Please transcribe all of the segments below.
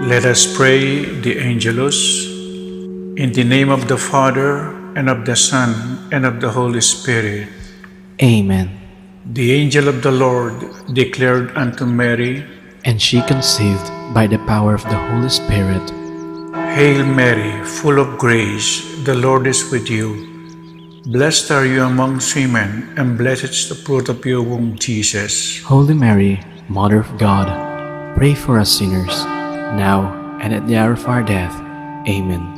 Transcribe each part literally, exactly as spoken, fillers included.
Let us pray the Angelus. In the name of the Father, and of the Son, and of the Holy Spirit. Amen. The angel of the Lord declared unto Mary, and she conceived by the power of the Holy Spirit. Hail Mary, full of grace, the Lord is with you. Blessed are you amongst women, and blessed is the fruit of your womb, Jesus. Holy Mary, Mother of God, pray for us sinners, now and at the hour of our death. Amen.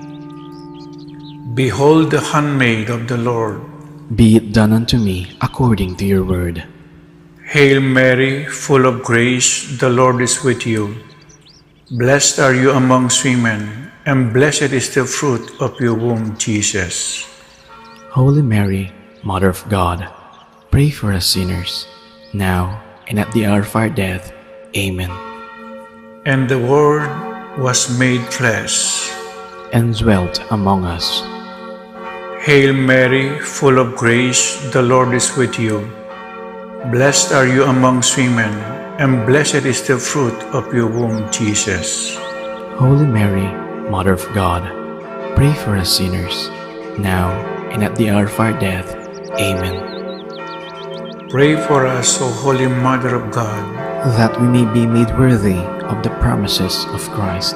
Behold the handmaid of the Lord. Be it done unto me according to your word. Hail Mary, full of grace, the Lord is with you. Blessed are you amongst women, and blessed is the fruit of your womb, Jesus. Holy Mary, Mother of God, pray for us sinners, now and at the hour of our death. Amen. And the Word was made flesh. And dwelt among us. Hail Mary, full of grace, the Lord is with you. Blessed are you amongst women, and blessed is the fruit of your womb, Jesus. Holy Mary, Mother of God, pray for us sinners, now and at the hour of our death. Amen. Pray for us, O Holy Mother of God, that we may be made worthy of the promises of Christ.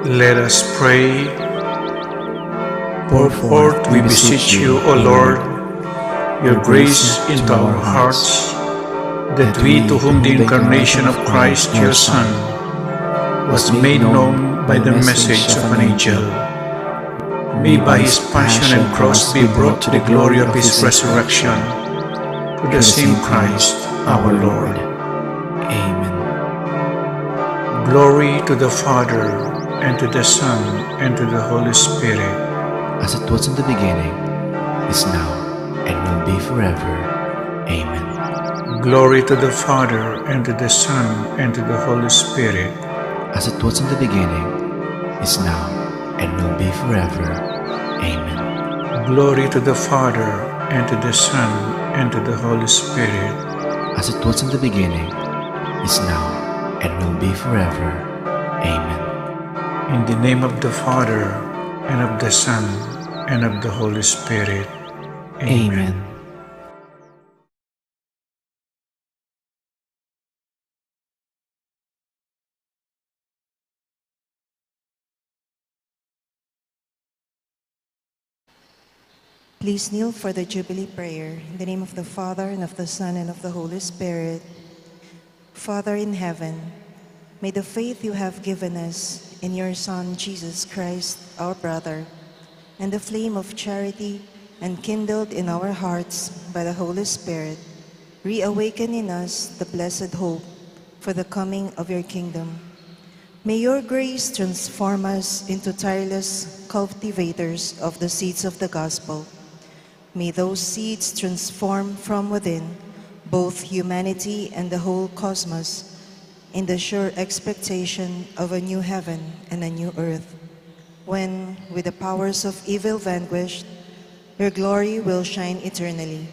Let us pray. Pour forth, we beseech you, O Lord, your grace into our hearts, that we, to whom the incarnation of Christ, your Son, was made known by the message of an angel, may by his passion and cross be brought to the glory of his resurrection, through the same Christ our Lord. Amen. Glory to the Father, and to the Son, and to the Holy Spirit. As it was in the beginning, is now, and will be forever. Amen. Glory to the Father, and to the Son, and to the Holy Spirit. As it was in the beginning, is now, and will be forever. Amen. Glory to the Father, and to the Son, and to the Holy Spirit. As it was in the beginning, is now, and will be forever. Amen. In the name of the Father, and of the Son, and of the Holy Spirit. Amen. Amen. Please kneel for the Jubilee prayer. In the name of the Father, and of the Son, and of the Holy Spirit. Father in heaven, may the faith you have given us in your Son, Jesus Christ, our brother, and the flame of charity enkindled in our hearts by the Holy Spirit, reawaken in us the blessed hope for the coming of your kingdom. May your grace transform us into tireless cultivators of the seeds of the gospel. May those seeds transform from within both humanity and the whole cosmos in the sure expectation of a new heaven and a new earth, when, with the powers of evil vanquished, your glory will shine eternally.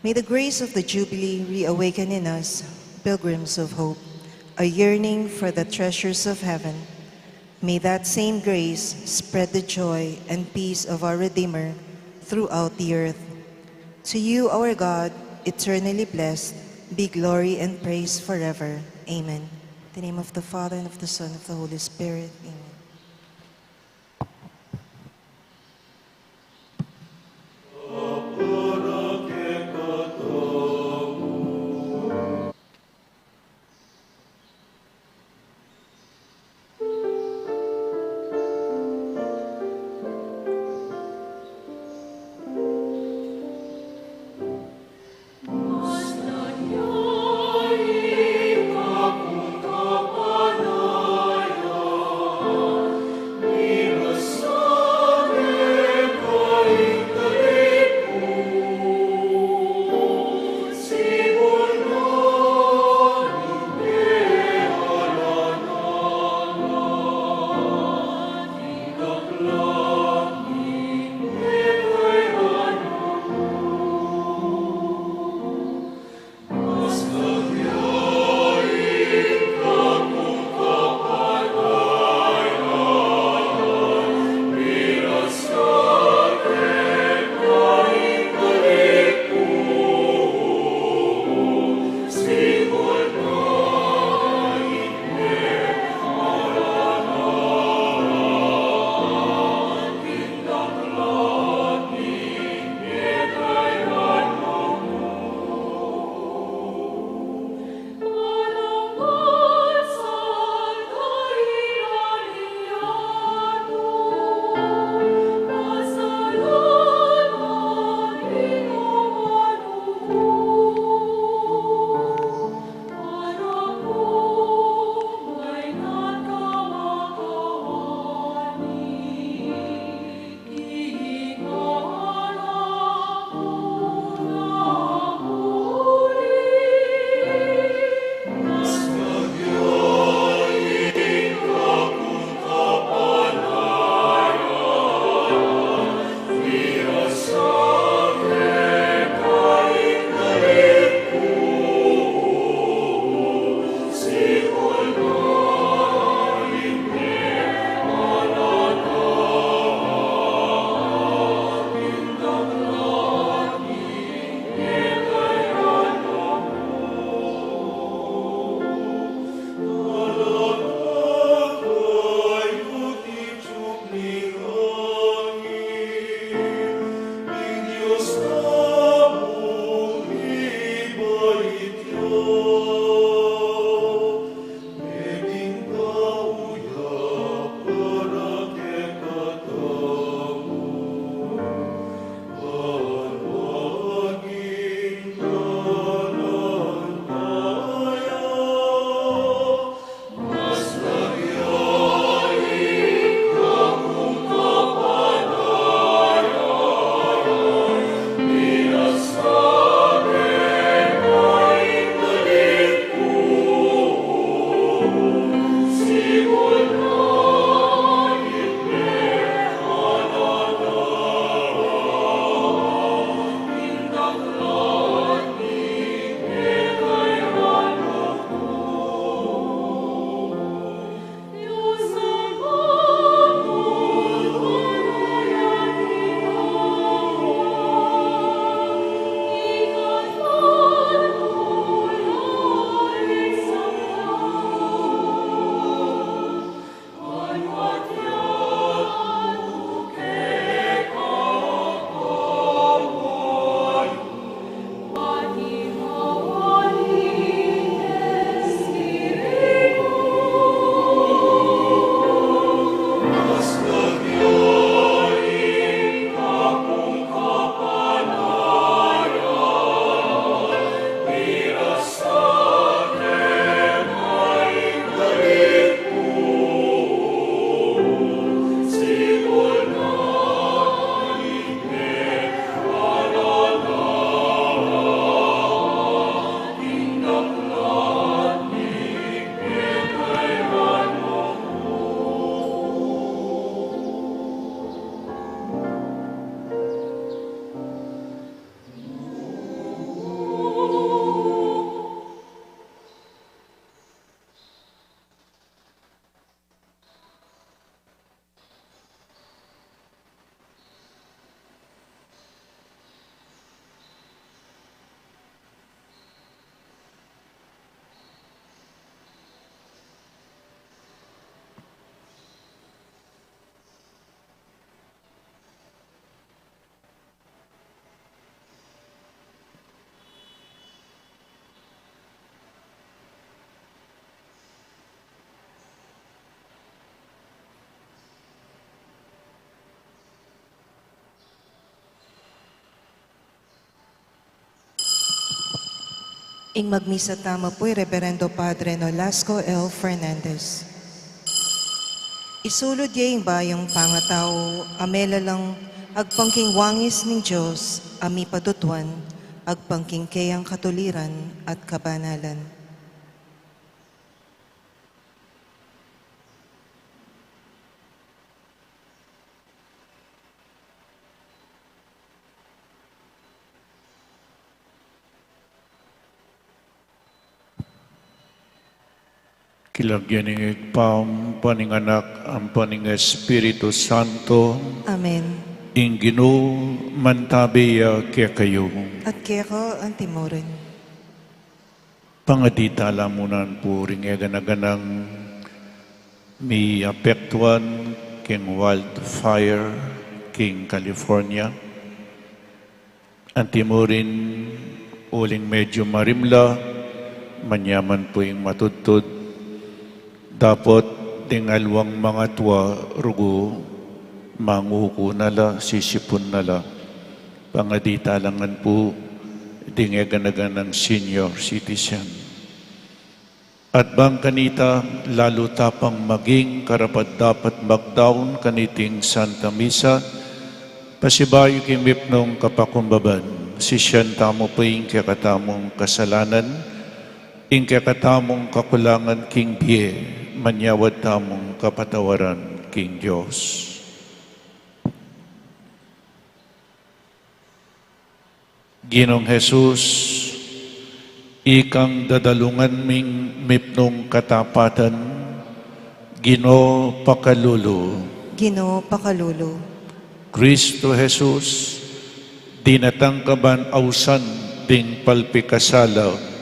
May the grace of the Jubilee reawaken in us, pilgrims of hope, a yearning for the treasures of heaven. May that same grace spread the joy and peace of our Redeemer throughout the earth. To you, our God, eternally blessed, be glory and praise forever. Amen. In the name of the Father, and of the Son, and of the Holy Spirit. Amen. Ing magmisa tamu pu i Reverendo Padre Nolasco L. Fernandez. Isulud ye ing bayung pangatau a melalang agpang king wangis ning Dios a mipatutuan, agpang king keyang katuliran at kabanalan. King lagyu ning Ibpa, ampo ning Anak, ampo ning Espiritu Santo. Amen. Ing Ginu mantabi ya kekayu. At keka antimurin. Pangadi tala mu naman pu ring eganaganang miapektuan king wildfire king California. Antimurin uling medyu marimla, manyaman pu ing matudtud, dapot ding aliwang mangatua rugu, manguku na la, sisipun na la. Pangadi tala ngan pu ding eganaganang senior citizen. At bang kanita, lalu ta pang maging karapat-dapat magdaun kaniting Santa Misa, pasibayu king mipnung kapakumbaban, sisian tamu pu ing kekatamung kasalanan, ing kekatamung kakulangan king bie, manyawad tamung kapatawaran king Dios. Ginung Jesus, ikang dadalungan ming mipnung katapatan, Ginu pakalulu. Ginu pakalulu. Kristo Jesus, dinatang ka ban ausan ding palpikasala,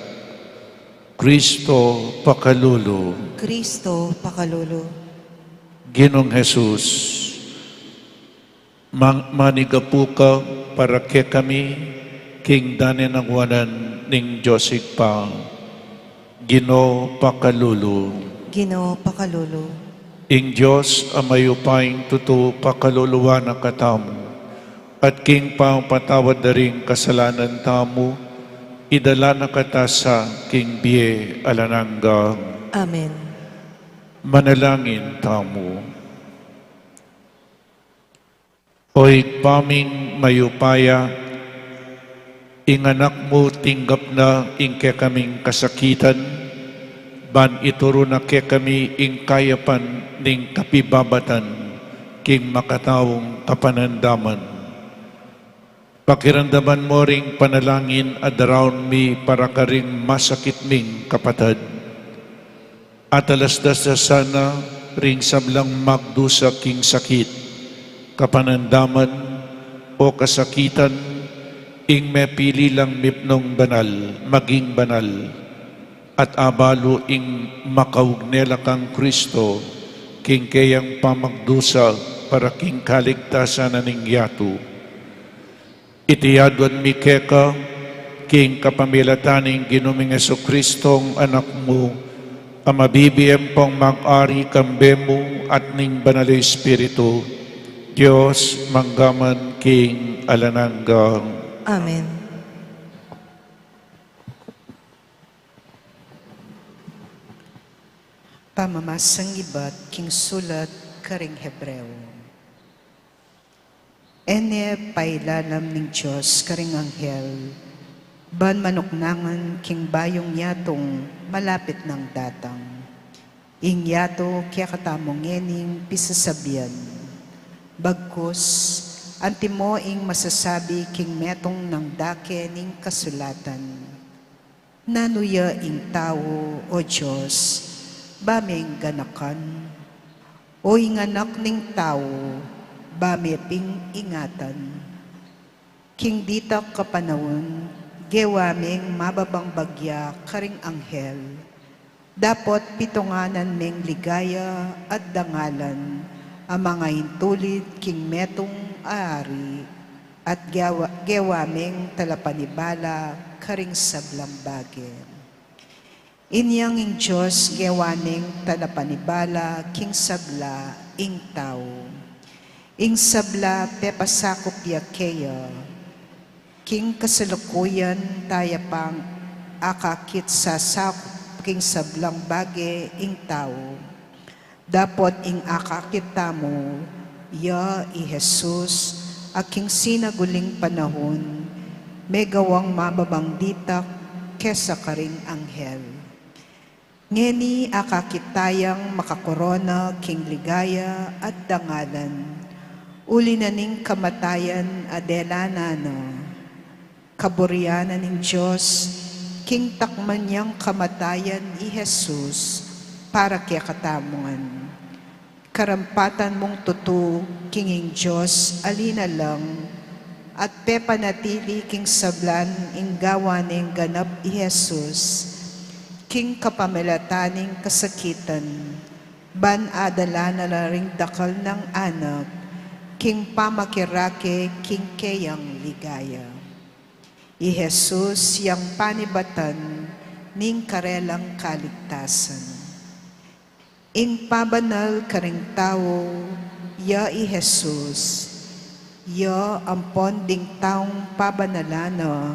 Kristo pakalulu. Kristo pakalulu. Ginung Jesus, mang-, manigapu ka para kekami king danin a wanan ning Dios Ibpa, Ginu pakalulu. Ginu pakalulu. Ing Dios a mayupayang tutu pakaluluan na katamu, at king pamapatawad da ring kasalanan tamu, idala na kata sa king bie alang angga. Amen. Manalangin tamu. O Ibpa ming mayupaya, ing Anak mu tinggap na ing kekaming kasakitan, ban ituru na kekami ing kayapan ning kapibabatan king makataung kapanandaman. Pakiramdaman mu ring panalangin a daraun mi para karing masakit ming kapatad. At alasdas da sana ring sablang magdusa king sakit, kapanandaman, o kasakitan, ing mepili lang mipnung banal, maging banal, at abalu ing makaugne la kang Kristo, king keyang pamagdusa para king kaligtasan na ning yatu. Iti aduan mi keka, king kapamilatan ning Ginu ming Jesucristo, Anak mu, a mabibie ampong mag-ari kambe mu at ning Banal a Espiritu, Dios, mangga man king alang angga. Amen. Pamamasang ibat king sulat karing Hebreo. E ne pailalam ning Dios karing anghel, ban manuknangan king bayung yatung malapit nang datang. Ing yatu kekatamu ngening pisasabian. Bagkus, antimo ing masasabi king metung nang dake ning kasulatan. Nanu ya ing tau, O Dios, ba meng ganakan? O ing anak ning tau, ba me ping ingatan? King ditak a panaun, gewa meng mababang bagya karing anghel, dapot pitunganan meng ligaya at dangalan a mangaintulid king metung a ari, at gewa, gewa meng talapanibala karing sablang bage. Inyang ing Dios gewa neng talapanibala king sabla ing tau. Ing sabla pepasakup ya keya. King kasalukuyan taya pang akakit sasakup king sablang bage ing tau. Dapot ing akakit tamu, ya i Jesus, a king sinaguling panahun, megawang mababang ditak kesa karing anghel. Ngeni akakit tayang makakorona king ligaya at dangalan, uli na ning kamatayan a dela na na. Kaburian na ning Dios, king takman yang kamatayan i Jesus, para kekatamu ngan. Karampatan mung tutu king ing Dios a linalang, at pepanatili king sablan ing gawa neng ganap i Jesus, king kapamilatan ning kasakitan, ban adala na la ring dakal nang anak, king pamakirake king keyang ligaya. I Jesus yang panibatan ning karelang kaligtasan. Ing pabanal karing tau, ya i Jesus, ya ampon ding taung pabanalan na,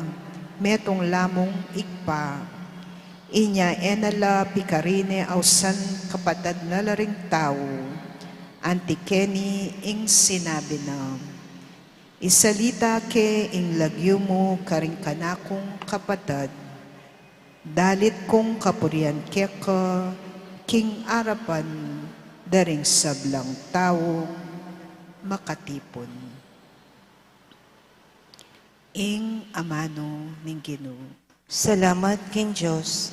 metung lamung Ibpa. Inya e na la pikarine ausan kapatad na la ring tau, anti keni ing sinabi na, isalita ke ing lagyu mu karing kanakung kapatad, dalit kung kapurian keka king arapan da ring sablang taung makatipun. Ing amanu ning Ginu. Salamat king Dios.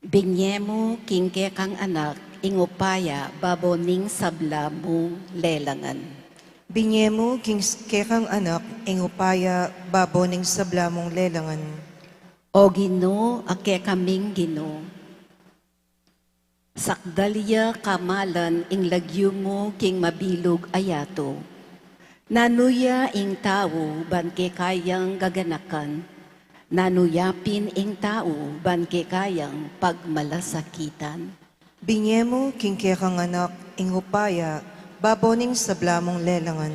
Binye mu king kekang anak ing upaya babo ning sabla mung lelangan. Binye mu king s-, kekang anak ing upaya babo ning sabla mung lelangan. O Ginu, a kekaming Ginu. Sakdal ya kamalan ing lagyu mu king mabilug a yatu. Nanu ya ing tau ban keka yang gaganakan? Nanu ya pin ing tau ban keka yang pagmalasakitan? Binye mu king kekang anak ing upaya babo ning sabla mung lelangan.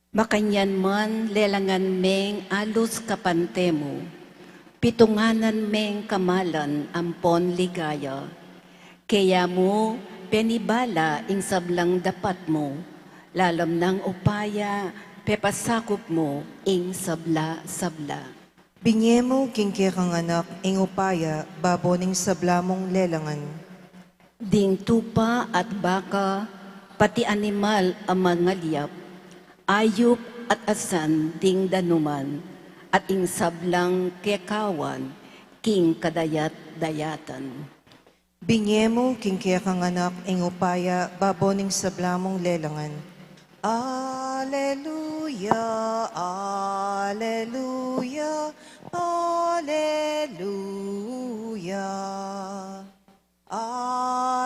Makanyan man lelangan meng alus kapante mu, pitunganan meng kamalan ampon ligaya. Keya mu penibala ing sablang dapat mu, lalam nang upaya pepasakup mu ing sabla-sabla. Binye mu king kekang anak ing upaya babo ning sabla mung lelangan. Ding tupa at baka, pati animal a mangalyap, ayup at asan ding danuman, at ing sablang kekawan king kadayat-dayatan. Binye mu king kekang anak ing upaya babo ning sabla mung lelangan. Aleluya, aleluya, aleluya.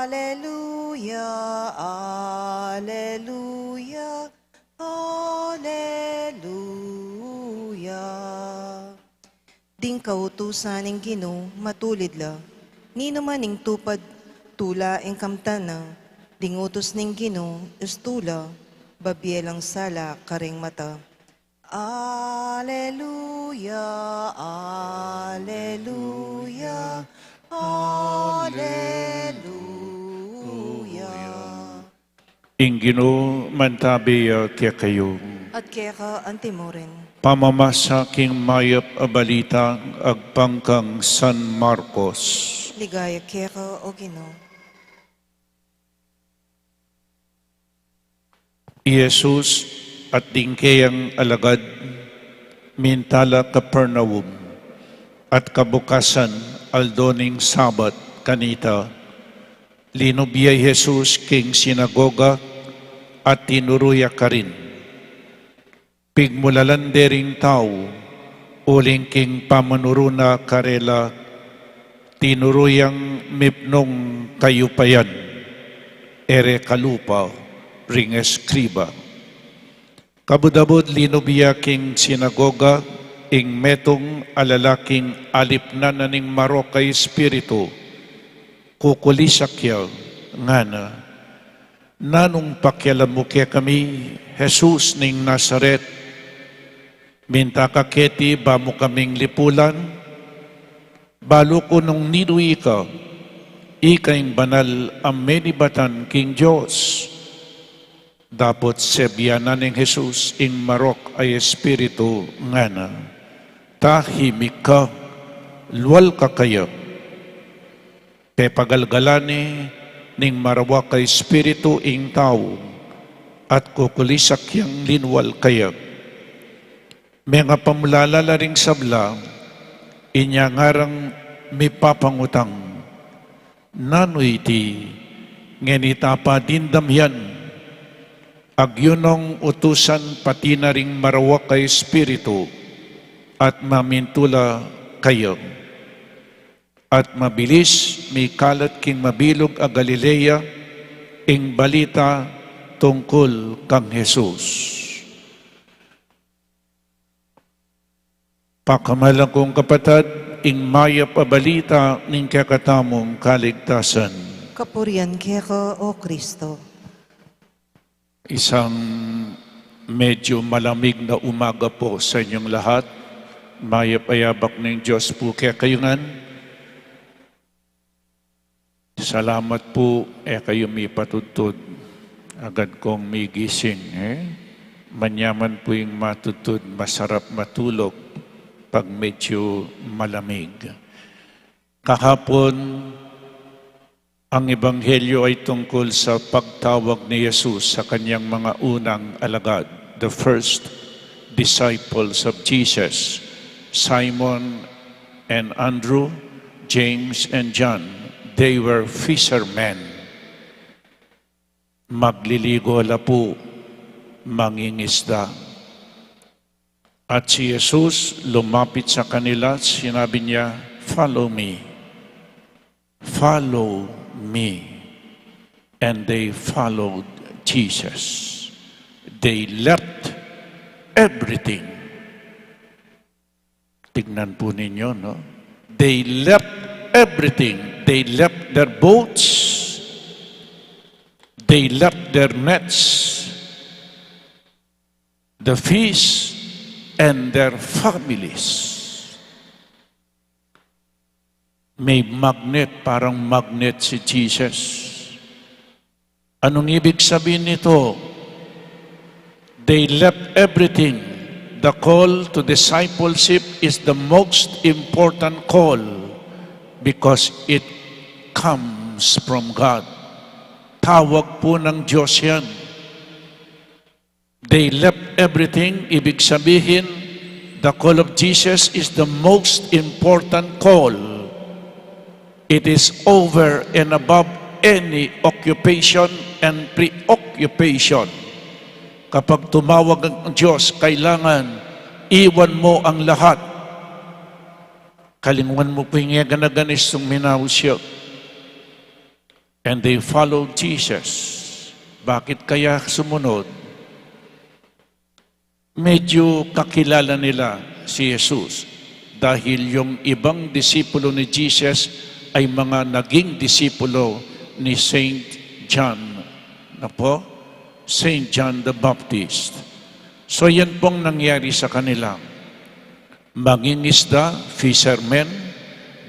Aleluya, aleluya, aleluya. Ding kautusan ning Ginu matulid la. Ninu man ing tupad tula ing kamtan na, ding utus ning Ginu istu la, babie lang sala karing mata. Aleluya, aleluya, aleluya. Ing Ginu mantabi ya kekayu. At keka antimurin. Pamamasa king mayap a balita agpang kang San Marcos. Ligaya keka, O Ginu. I Jesus at ding keyang alagad minta la Capernaum, at kabukasan aldo ning Sabat kanita, linub ya i Jesus king sinagoga at tinuru ya karin. Pigmulalan de ring tau, uling king pamanuru na karela, tinuru yang mipnung kayupayan, e re kalupa ring eskriba. Kabud-abud linub ya king sinagoga ing metung a lalaking alipnan na ning marok a espiritu, Kukulisak ya, ngana, "Nanung pakialam mu kekami, Jesus ning Nazaret? Minta ka keti ba mu kaming lipulan? Balu ku nung niduyi ka, ika ing banal a menibatan king Dios." Dapot sebian na ning Jesus ing marok a espiritu, ngana, "Tahimik ka, lual ka kaya." Pepagalgalan ne ning marawak a espiritu ing tau, at kukulisak yang linual kaya. Mengapamulala la ring sabla, inya ngarang mipapangutang, "Nanu iti? Ngeni ta pa dindam yan? Agyu nong utusan pati na ring marawak a espiritu, at mamintu la kaya." At mabilis mikalat king mabilug a Galilea ing balita tungkul kang Jesus. Pakamalan kung kapatad, ing mayap a balita ning kekatamung kaligtasan. Kapurian keka, O Kristo. Isang medyo malamig na umaga po sa inyong lahat. Mayap a yabak ning Diyos po kekayu ngan. Salamat po, e kayu mipatudtud. Agad kong migising, eh. Manyaman po ing matudtud, masarap matulog pag medyo malamig. Kahapon, ang ebanghelyo ay tungkol sa pagtawag ni Jesus sa kanyang mga unang alagad, the first disciples of Jesus, Simon and Andrew, James and John. They were fishermen. Magliligo la po, mangingisda. At si Jesus lumapit sa kanila, sinabi niya, "Follow me. Follow me." And they followed Jesus. They left everything. Tignan po ninyo, no? They left everything. They left their boats. They left their nets, the fish, and their families. May magnet, parang magnet si Jesus. Anong ibig sabihin nito? They left everything. The call to discipleship is the most important call because it comes from God. Tawag po ng Diyos yan. They left everything. Ibig sabihin, the call of Jesus is the most important call. It is over and above any occupation and preoccupation. Kapag tumawag ang Diyos, kailangan iwan mo ang lahat. Kalinguan mo po ing eganagan istung minausya. And they followed Jesus. Bakit kaya sumunod? Medyo kakilala nila si Jesus dahil yung ibang disipulo ni Jesus ay mga naging disipulo ni Saint John. Na po? Saint John the Baptist. So, yan pong nangyari sa kanila. Mangingisda, fishermen,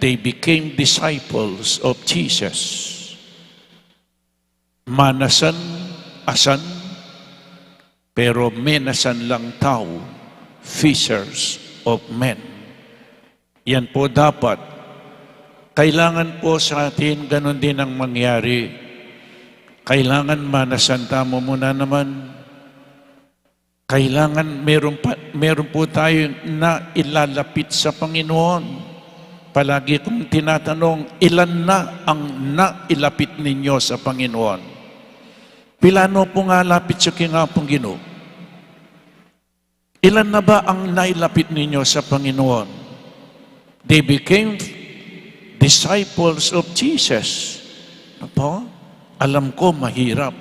they became disciples of Jesus. Manasan, asan, pero menasan lang tau, fishers of men. Yan po dapat. Kailangan po sa atin, ganun din ang mangyari. Kailangan manasan tamu muna naman. Kailangan meron pa, meron po tayong nailalapit sa Panginoon. Palagi kong tinatanong, ilan na ang nailapit ninyo sa Panginoon? Pila no pong alapit sa king Apung Ginu? Ilan na ba ang nailapit ninyo sa Panginoon? They became disciples of Jesus. Ano po? Alam ko, mahirap.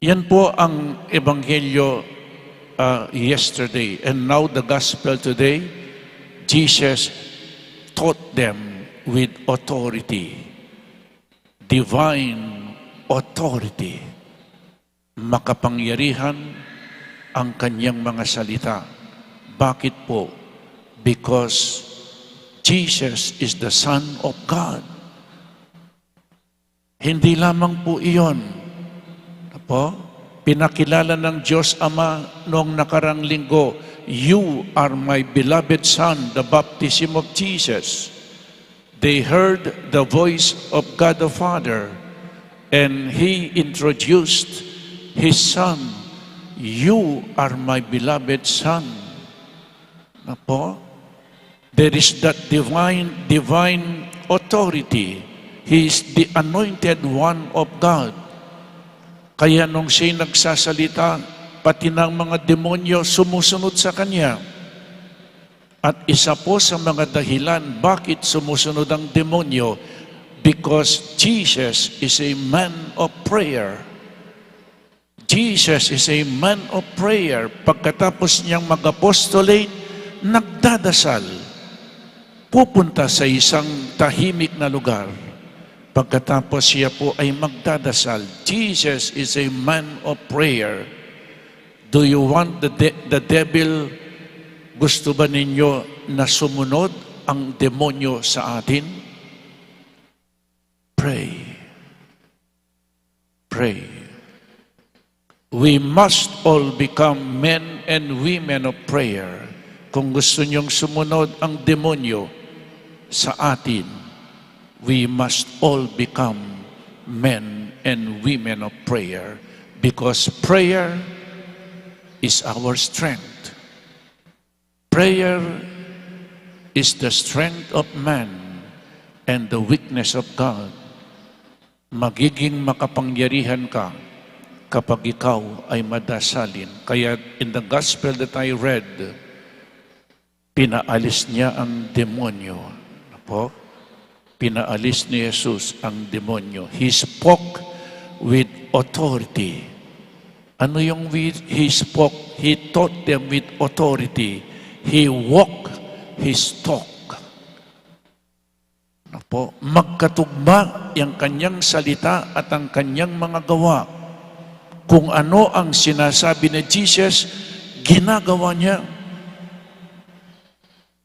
Yan po ang ebanghelyo, ah, yesterday. And now the gospel today, Jesus taught them with authority. divine authority. Makapangyarihan ang kanyang mga salita. Bakit po? Because Jesus is the Son of God. Hindi lamang po iyon. Apo? Pinakilala ng Diyos Ama noong nakarang linggo, "You are my beloved Son," the baptism of Jesus. They heard the voice of God the Father, and He introduced His Son, "You are my beloved Son." Apo? There is that divine, divine authority. He is the anointed one of God. Kaya nung siya'y nagsasalita, pati na ang mga demonyo sumusunod sa kanya. At isa po sa mga dahilan bakit sumusunod ang demonyo, because Jesus is a man of prayer. Jesus is a man of prayer. Pagkatapos niyang mag-apostolate, nagdadasal. Pupunta sa isang tahimik na lugar. Pagkatapos siya po ay magdadasal. Jesus is a man of prayer. Do you want the, de- the devil? Gusto ba ninyo na sumunod ang demonyo sa atin? Pray. Pray. We must all become men and women of prayer. Kung gusto niyong sumunod ang demonyo sa atin, we must all become men and women of prayer, because prayer is our strength. Prayer is the strength of man and the weakness of God. Magiging makapangyarihan ka kapag ikaw ay madasalin. Kaya in the gospel that I read, pinaalis niya ang demonyo. Apo? Pinaalis ni Jesus ang demonyo. He spoke with authority. Ano yung with, he spoke? He taught them with authority. He walked his talk. Apo? Magkatugma yung kanyang salita at ang kanyang mga gawa. Kung ano ang sinasabi ni Jesus, ginagawa niya.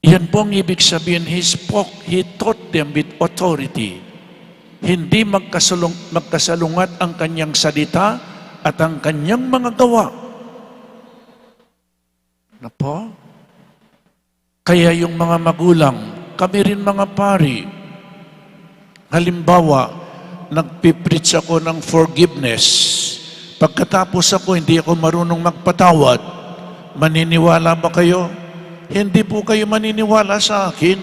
Yan po ang ibig sabihin, he spoke, he taught them with authority. Hindi magkasalung-, magkasalungat ang kanyang salita at ang kanyang mga gawa. Ano po? Kaya yung mga magulang, kami rin mga pari, halimbawa, nagpipreach ako ng forgiveness. Pagkatapos ako, hindi ako marunong magpatawad. Maniniwala ba kayo? Hindi po kayo maniniwala sa akin.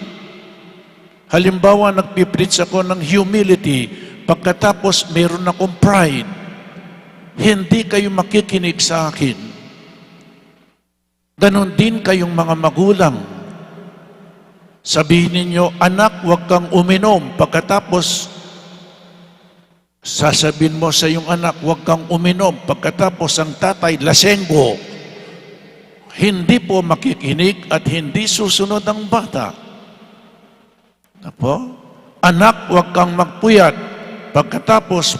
Halimbawa, nagpipreach ako ng humility. Pagkatapos, meron akong pride. Hindi kayo makikinig sa akin. Ganon din kayong mga magulang. Sabihin ninyo, "Anak, huwag kang uminom." Pagkatapos, sasabihin mo sa iyong anak, "Huwag kang uminom." Pagkatapos, ang tatay, lasenggo. Hindi po makikinig at hindi susunod ang bata. Apo? "Anak, huwag kang magpuyat." Pagkatapos,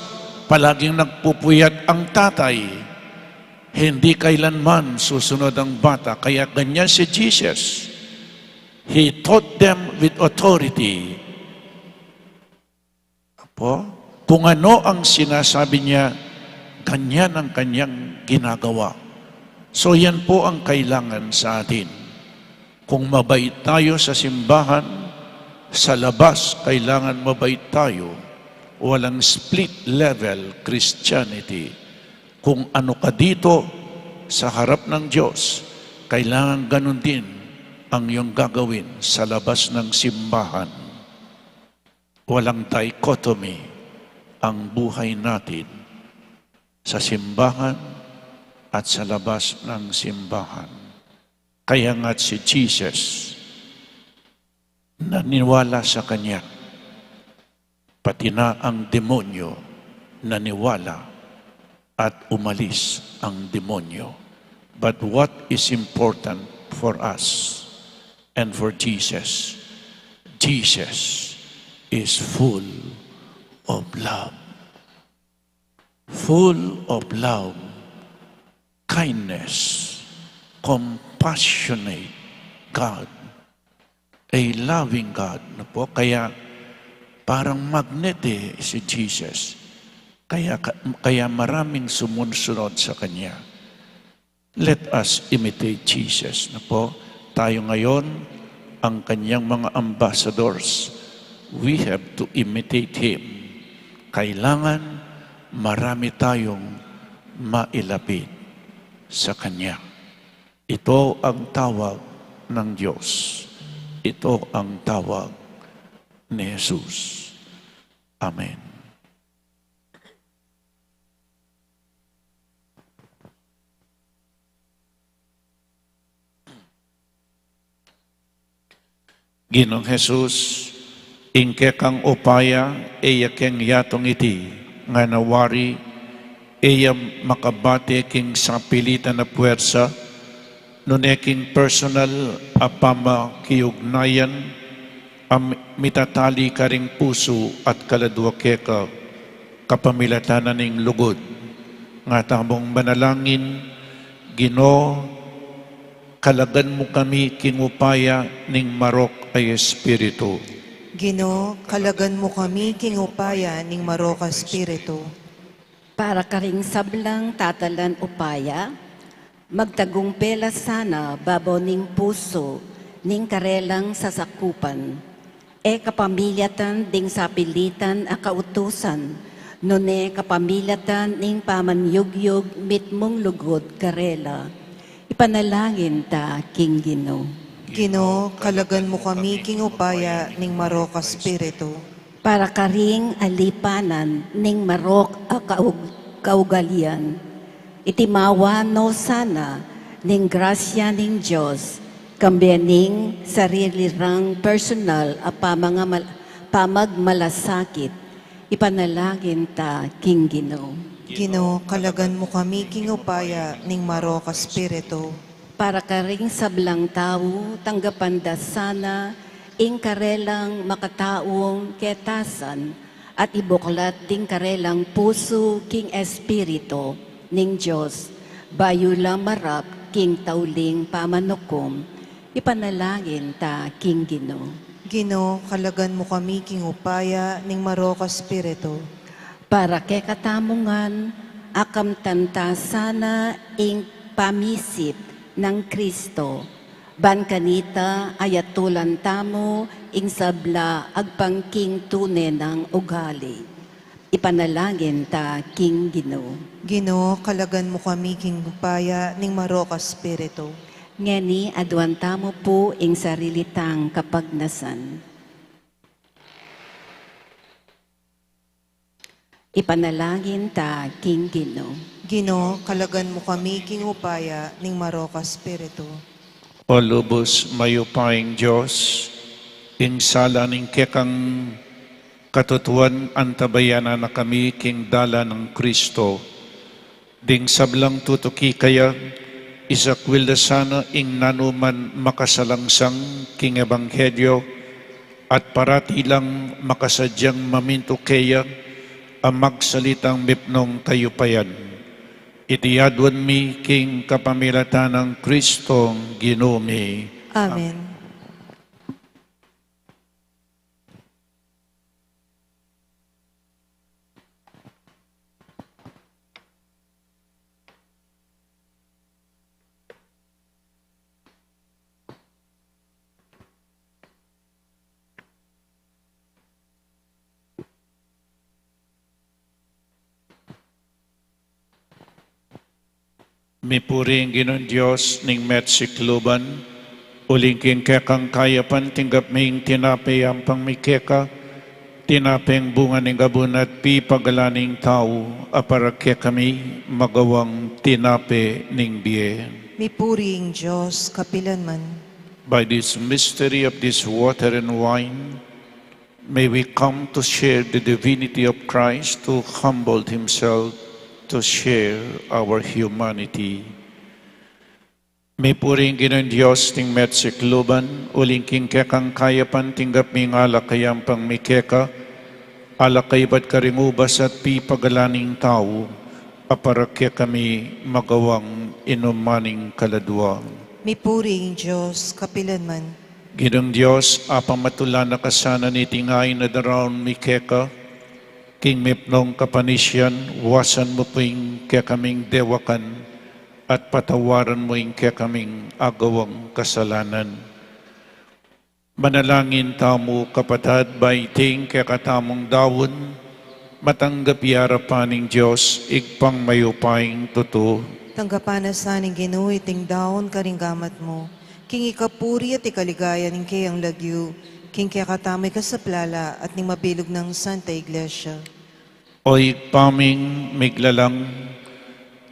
palaging nagpupuyat ang tatay. Hindi kailanman susunod ang bata. Kaya ganyan si Jesus. He taught them with authority. Apo? Kung ano ang sinasabi niya, ganyan ang kanyang ginagawa. So, yan po ang kailangan sa atin. Kung mabait tayo sa simbahan, sa labas kailangan mabait tayo. Walang split level Christianity. Kung ano ka dito, sa harap ng Diyos, kailangan ganun din ang iyong gagawin sa labas ng simbahan. Walang dichotomy ang buhay natin sa simbahan at sa labas ng simbahan. Kaya nga't si Jesus, naniwala sa kanya, pati na ang demonyo naniwala at umalis ang demonyo. But what is important for us and for Jesus, Jesus is full of love. Full of love, kindness, compassionate God, a loving God, no po? Kaya parang magnet, eh, si Jesus. Kaya, kaya maraming sumusunod sa kanya. Let us imitate Jesus, no po? Tayo ngayon, ang kanyang mga ambassadors, we have to imitate him. Kailangan marami tayong mailapit sa kanya. Ito ang tawag ng Diyos. Ito ang tawag ni Jesus. Amen. Ginung Jesus, ing kekang upaya, e ya keng yatung iti, ngana wari, e ya makabate king sapilitan a puersa, nune king personal a pamakiugnayan, a mitatali karing pusu at kaladua keka, kapamilatan na ning lugud. Nga tamung manalangin, Ginu, kalagan mu kami king upaya ning marok a Espiritu. Ginu, kalagan mu kami king upaya ning marok a Espiritu. Para karing sablang tatalan upaya, magtagumpay la sana babo ning pusu ning karelang sasakupan. E kapamilatan ding sapilitan a kautusan, nune kapamilatan ning pamanyugyug mitmung lugud karela. Ipanalangin ta king Ginu. Ginu, kalagan mu kami king upaya ning marok a Espiritu. Para karing alipanan ning marok a kaug-, kaugalian. Itimawa no sana ning grasya ning Dios, kambe ning sarili rang personal a pamangamal-, pamagmalasakit. Ipanalangin ta king Ginu. Ginu, kalagan mu kami king upaya ning marok a Espiritu. Para karing sablang tau, tanggapan da sana ing karelang makataung ketasan at ibuklat ding karelang pusu king Espiritu ning Dios, bayu la marap king tauling pamanukum. Ipanalangin ta king Ginu. Ginu, kalagan mu kami king upaya ning marok a Espiritu. Para kekatamu ngan, akamtan ta sana ing pamisip nang Kristo, ban kanita ayatulan tamu ing sabla agpang king tune nang ugali. Ipanalangin ta king Ginu. Ginu, kalagan mu kami king upaya ning marok a Espiritu. Ngeni, aduan tamu pu ing sarili tang kapagnasan. Ipanalangin ta king Ginu. Ginu, kalagan mu kami king upaya ning marok a Espiritu. O lubus mayupayang Dios, ing sala ning kekang katutuan antabayanan na kami king dalan nang Kristo. Ding sablang tutuki kaya, isakwil da sana ing nanuman makasalangsang king ebanghelyo, at parati lang makasadyang mamintu keya a magsalitang mipnung kayupayan. Iti aduan mi king kapamilatan nang Kristong Ginu mi. Amen. Mipuri ing Ginung Dios ning mesikluban, uling king kekang kayapan tinggap mi ing tinape yampang mi keka, tinapeng bunga ning gabun at pipagalan ning tau, a para kekami magawang tinape ning bie. Mipuri ing Dios kapilan man. By this mystery of this water and wine, may we come to share the divinity of Christ, who humbled himself to share our humanity. Mipuri ing Ginung Dios ning mesikluban, uling king kekang kayapan tinggap mi ing alak a yampang mi keka, Ala kaybat karing ubas at pipagalan ning tau, a para kekami magawang inuman ning kaladua. Mipuri ing Dios kapilanman. Ginung Dios, apamatula na ka sana niting ain a daraun mi keka, king mipnung kapanisian, wasan mu pu ing kekaming dewakan, at patawaran mu ing kekaming agawang kasalanan. Manalangin tamu, kapatad, ba iting kekatamung daun, matanggap ya arapan ning Dios, Ibpang mayupayang tutu. Tanggapan na sa ning Ginu iting daun karing gamat mu, king ikapuri at ikaligaya ning keyang lagyu, king kekatamung ikasaplala at ning mabilug nang Santa Iglesia. O Ibpa ming miglalang,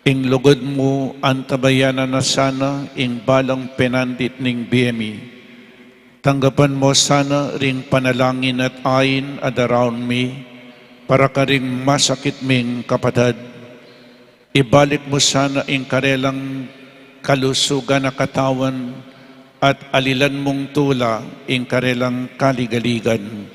ing lugud mu antabayanan na sana ing balang penandit ning bie mi. Tanggapan mu sana ring panalangin at ain a daraun mi, para karing masakit ming kapatad. Ibalik mu sana ing karelang kalusugan a katawan, at alilan mung tula ing karelang kaligaligan.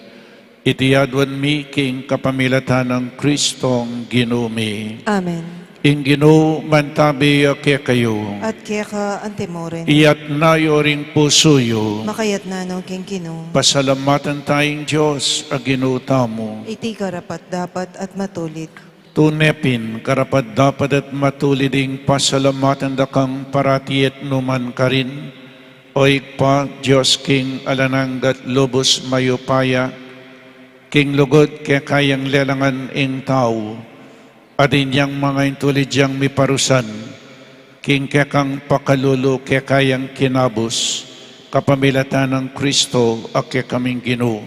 Iti aduan mi king kapamilatan nang Kristong Ginu mi. Amen. Ing Ginu mantabi ya kekayu. At keka antimurin. Iyatas yu ring pusu yu. Makayatas no king Ginu. Pasalamatan taya ing Dios a Ginu tamu. Iti karapat-dapat at matulid. Tune pin karapat-dapat at matulid ing pasalamatan da kang parati at nukarin man, O Ibpa, Dios king alang angga at lubus mayupaya, king lugud keka yang lelangan ing tau, at inyang manga intulid yang miparusan, king kekang pakalulu keka yang kinabus, kapamilatan nang Kristo a kekaming Ginu.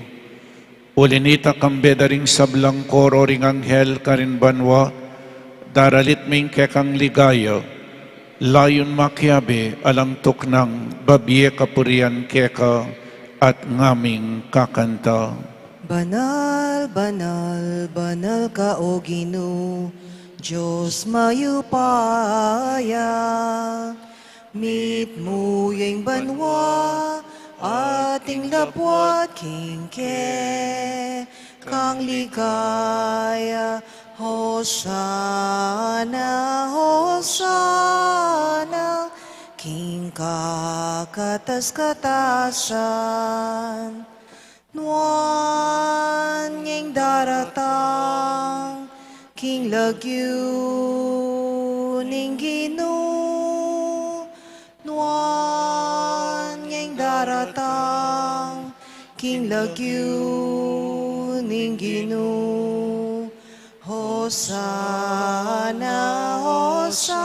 Uli nita, kambe da ring sablang koro ring anghel karin banua, daralit mi ing kekang ligaya, layun makiabe alang tuknang babie kapurian keka at ngaming kakanta. Banal, banal, banal ka, O Ginu, Dios mayupaya. Mitmu ya ing banua, at ing labuad king kekang ligaya. Hosana, Hosana, king kakatas-katasan. Nuan ya ing daratang king lagyu ning Ginu. Nuan ya ing daratang king lagyu ning Ginu. Hosana, Hosana,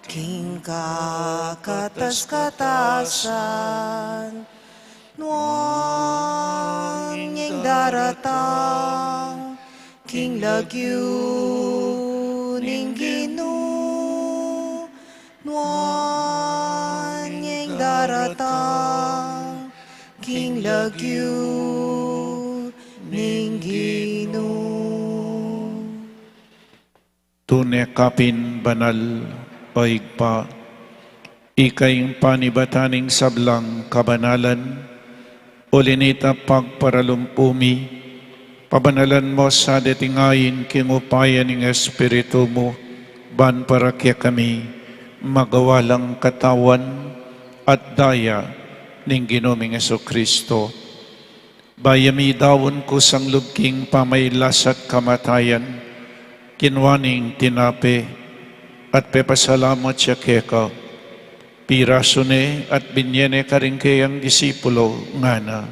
king kakatas-katasan. Nuan ya ing daratang king lagyu ning Ginu. Nuan ya ing daratang king lagyu ning Ginu. Tune ka pin banal, O Ibpa, ika ing panibatan ning sablang kabanalan. Uli nita, pagparalumpu mi, pabanalan mu sa deting ain king upaya ning Espiritu mu, ban para kekami magawa lang katawan at daya ning Ginu ming Jesucristo. Bayu mi daun kusang lub king pamailas at kamatayan, kinua ne ing tinape, at pepasalamat ya keka, pirasu ne at binye ne karing keyang disipulo, ngana: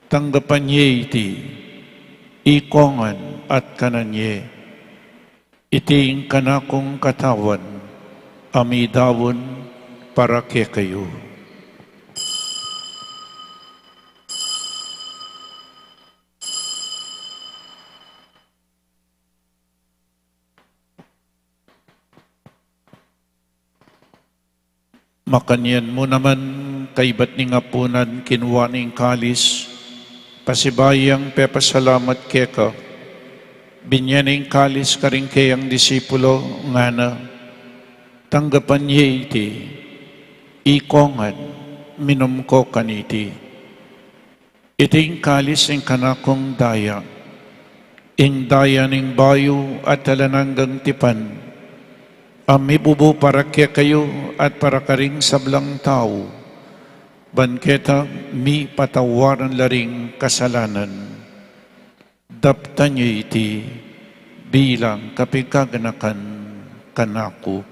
Tanggapan ye iti, ikongan at kanan ye. Iti ing kanakung katawan, a midaun para kekayu. Makanyan mu naman, kaybat ning apunan, kinua ne ing kalis, pasibayu yang pepasalamat keka, binye ne ing kalis karing keyang disipulo, ngana: Tanggapan ye iti, ikongan, minum ko kaniti. Iti ing kalis ning kanakung daya, ing daya ning bayu at alang anggang tipan, a mibubu para kekayu at para karing sablang tau, ban keta mipatawaran la ring kasalanan. Daptan yu iti bilang kapaganakan kanaku.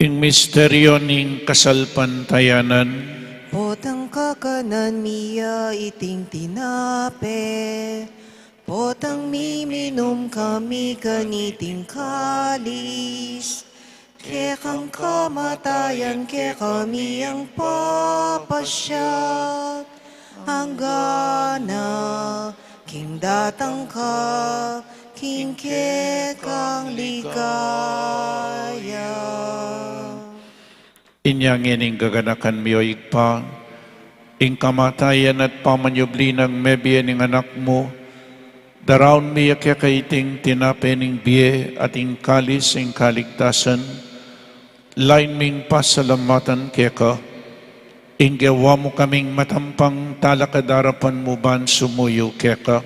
Ing misteryo ning kasalpantayanan. Potang kakanan mi ya iting tinape, potang miminum kami kaniting kalis, kekang kamatayan kekami yang papasiag, anggang king datang ka king kekang ligaya. Inya ngening gaganakan mi, o Ibpa, ing kamatayan at pamanyubli nang mebie ning Anak mu, daraun mi ya keka iting tinape ning bie at ing kalis ning kaligtasan, lain ming pasalamatan keka, ing gewa mu kaming matampang talakad king arapan mu ban sumuyu keka.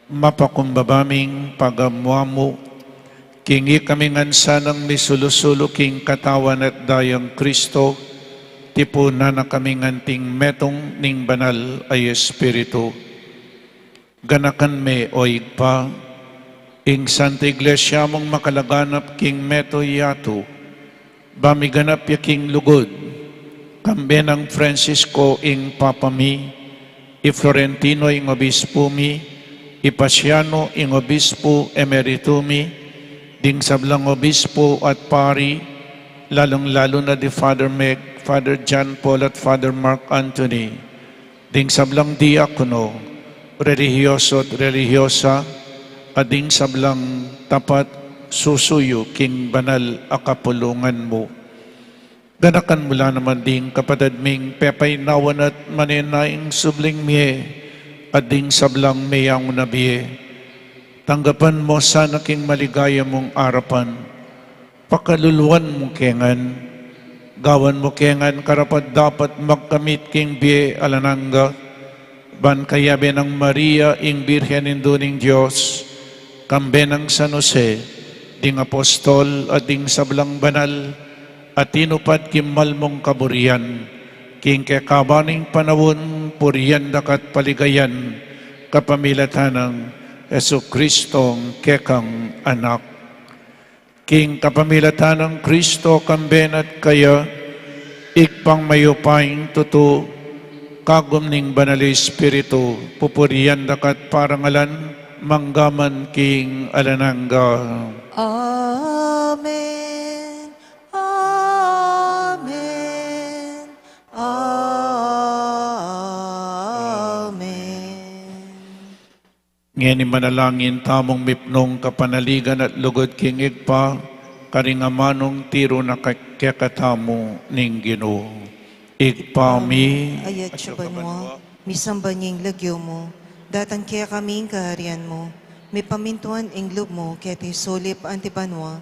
Mapakumbaba ming pagamuan mu, king ikami ngan sanang misulu-sulu king katawan at dayang Kristo, tipunan na kami ngan king metung ning Banal a Espiritu. Ganakan me, o Ibpa, ing Santa Iglesia mung makalaganap king metung yatu, ba miganap ya king lugud, kambe nang Francisco ing Papa mi, i Florentino ing Obispo mi, i Paciano ing Obispo Emerito mi, ding sablang Obispo at Pari, lalung-lalu na di Father Meg, Father John Paul at Father Mark Anthony, ding sablang diakono, relihiyoso at relihiyosa, at ding sablang tapat susuyu king banal a kapulungan mu. Ganakan mu la naman ding kapatad ming pepainawan at manenaya king subling mie, at ding sablang meyangu na bie. Tanggapan mu sana king maligaya mung arapan. Pakaluluan mu ke ngan, gawan mu ke ngan karapat-dapat magkamit king bie alang angga, ban kayabe nang Maria ing Birhen Indu ning Dios, kambe nang San Jose, ding apostol at ding sablang banal, a tinupad king malmung kaburian, king kekaban ning panaun purian da ka at paligayan, kapamilatan nang Jesucristong kekang Anak. King kapamilatan nang Kristo, kambe na at kaya, Ibpang mayupayang tutu, kagum ning Banal Espiritu, pupurian da ka at parangalan, mangga man king alang angga. Amen. Amen. Amen. Ngeni manalangin tamung mipnung kapanaligan at lugud king Ibpa, karing amanung tiru na ka-, kekatamu ning Ginu. Ibpa mi, atsu ka banua, misamban ya ing lagyu mu, datang kekami ing kaharian mu, mipamintuan ing lub mu, keti sulip anti banua.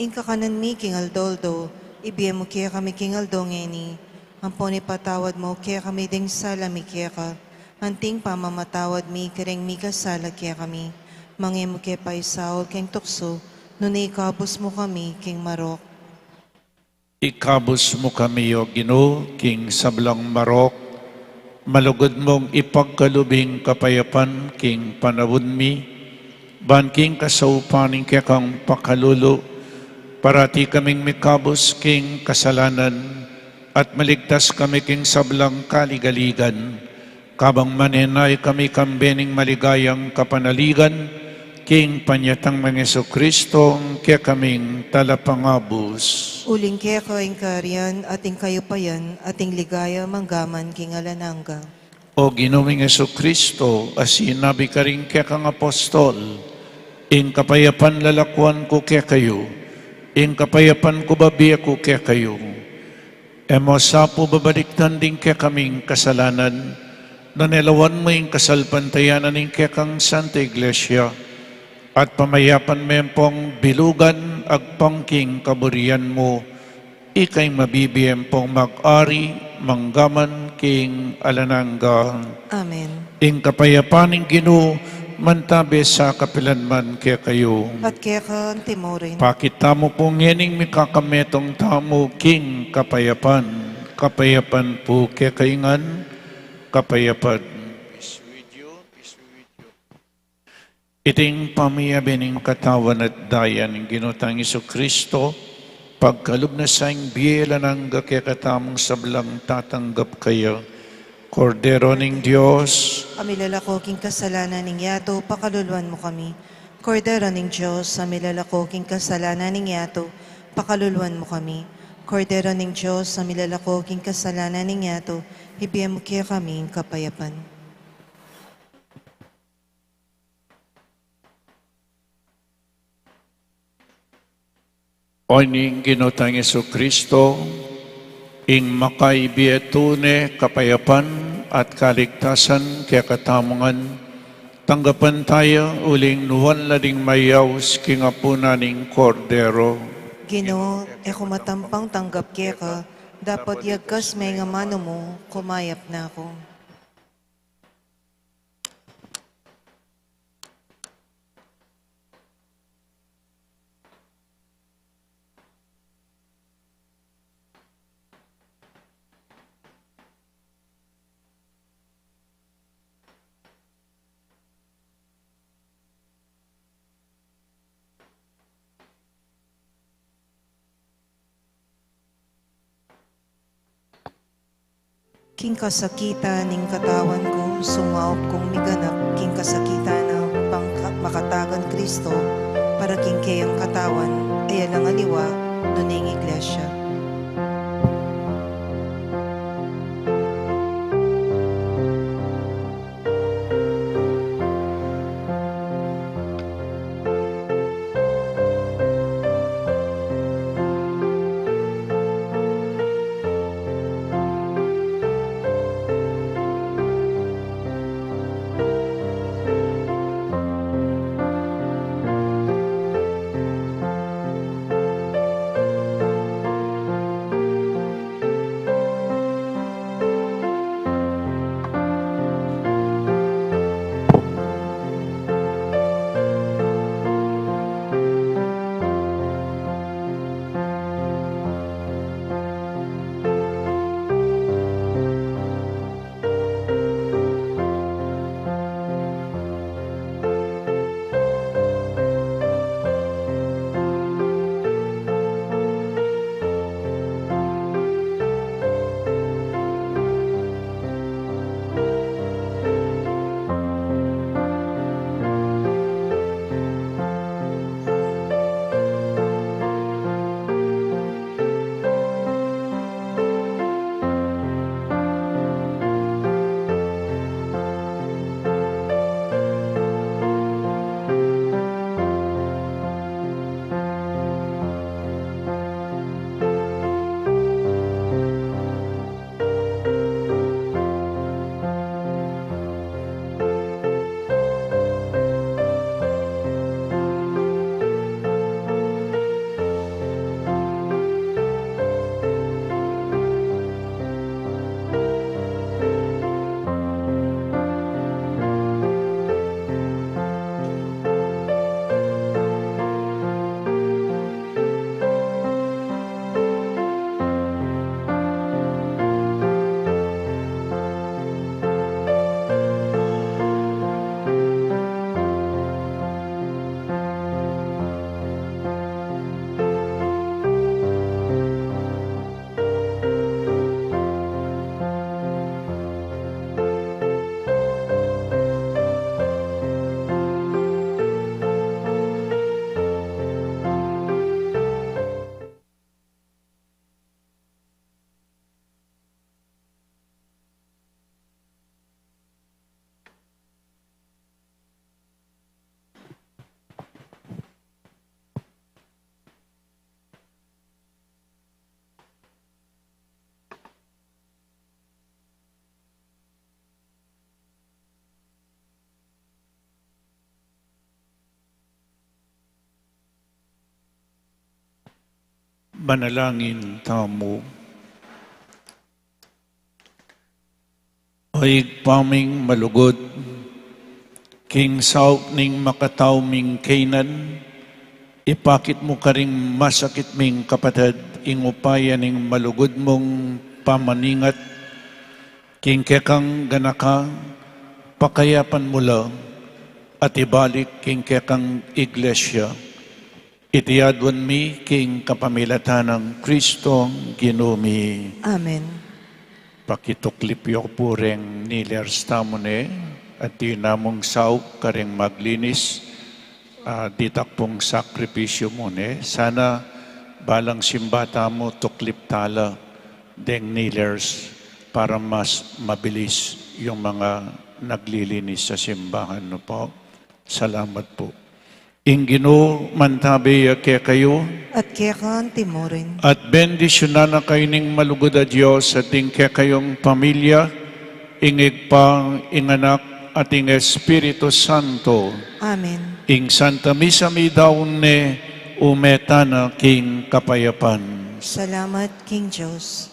Ing kakanan mi king aldo-aldo, ibie mu kekami king aldo ngeni. Ampon ipatawad mu kekami ding sala mi keka, anting pamamatawad mi karing mikasala kekami. Manga e mu ke paisaul king tuksu, nune ikabus mu kami king marok. Ikabus mu kami, O Ginu, king sablang marok, malugud mung ipagkalub ing kapayapan king panaun mi, ban king kasaupan ning kekang pakalulu, parati kaming mikabus king kasalanan, at maligtas kami king sablang kaligaligan, kabang manenaya kami kambe ning maligayang kapanaligan, king panyatang nang Jesucristo, kekaming Talapangabus. Uling keka ing kaharian, at ing kayupayan, at ing ligaya, mangga man king alang angga. O Ginu ming Jesucristo, a sinabi karing kekang apostol, ing kapayapan lalakuan ku kekayu, ing kapayapan ku bibie ku kekayu. E mu sa pu babalikdan ding kekaming kasalanan, Nune lawan mu ing kasalpantayanan ning kekang Santa Iglesia, at pamayapan me pong bilugan agpang king kaburian mu, ika ing mabibie ampong mag-ari manggaman king alang angga. Amen. Ing kapayapan ning Ginu mantabe sa kapilan man kekayu. At keka antimurin. Pakit tamu pu ngening mikakametung tamu king kapayapan. Kapayapan pu kekayu ngan, kapayapan. Iting pamiyabe ning katawan at daya ning Ginu tang Jesucristo, pagkalub na sa ing bie alang angga kekatamung sablang tatanggap kaya. Kordero ning Dios. A milalako king kasalanan ning yatu, pakaluluan mu kami. Kordero ning Dios, a milalako king kasalanan ning yatu, pakaluluan mu kami. Kordero ning Dios, a milalako king kasalanan ning yatu, ibie mu kekami ing kapayapan. O ning Ginu tang Jesucristo, ing makaibie tune kapayapan at kaligtasan kekatamu ngan, tanggapan taya uling nuan la ding mayaus king apunan ning Kordero. Ginu, e ku matampang tanggap keka, dapot yagkas me ing amanu mu, kumayap na ku. King kasakitan ning katawan ku, sumaup kung miganap king kasakitan na, upang ka-, makatagan Kristo para king keyang katawan, e ya lang aliwa, nune ing Iglesia. Manalangin tamu. O Ibpa ming malugud, king saup ning makatau ming kaynan, ipakit mu karing masakit ming kapatad ing upaya ning malugud mung pamaningat, king kekang ganaka, pakayapan mu la, at ibalik king kekang iglesia. Iti aduan mi king kapamilatan nang Kristong Ginu mi. Amen. Pakituklip yu pu reng kneelers tamu ne, at dinan mung saup kareng maglinis, ah, ditak pung sakripisyu mu ne. Sana balang simba tamu tuklip tala deng kneelers para mas mabilis yung mga naglilinis sa simbahan, no po? Salamat po. Ing Ginu mantabi ya kekayu. At keka anti mu rin. At bendisyunan na kayu ning malugud a Dios at ding kekayung pamilya, ing Ibpa, ing Anak, at ing Espiritu Santo. Amen. Ing Santa Misa midaun ne, ume tana king kapayapan. Salamat king Dios.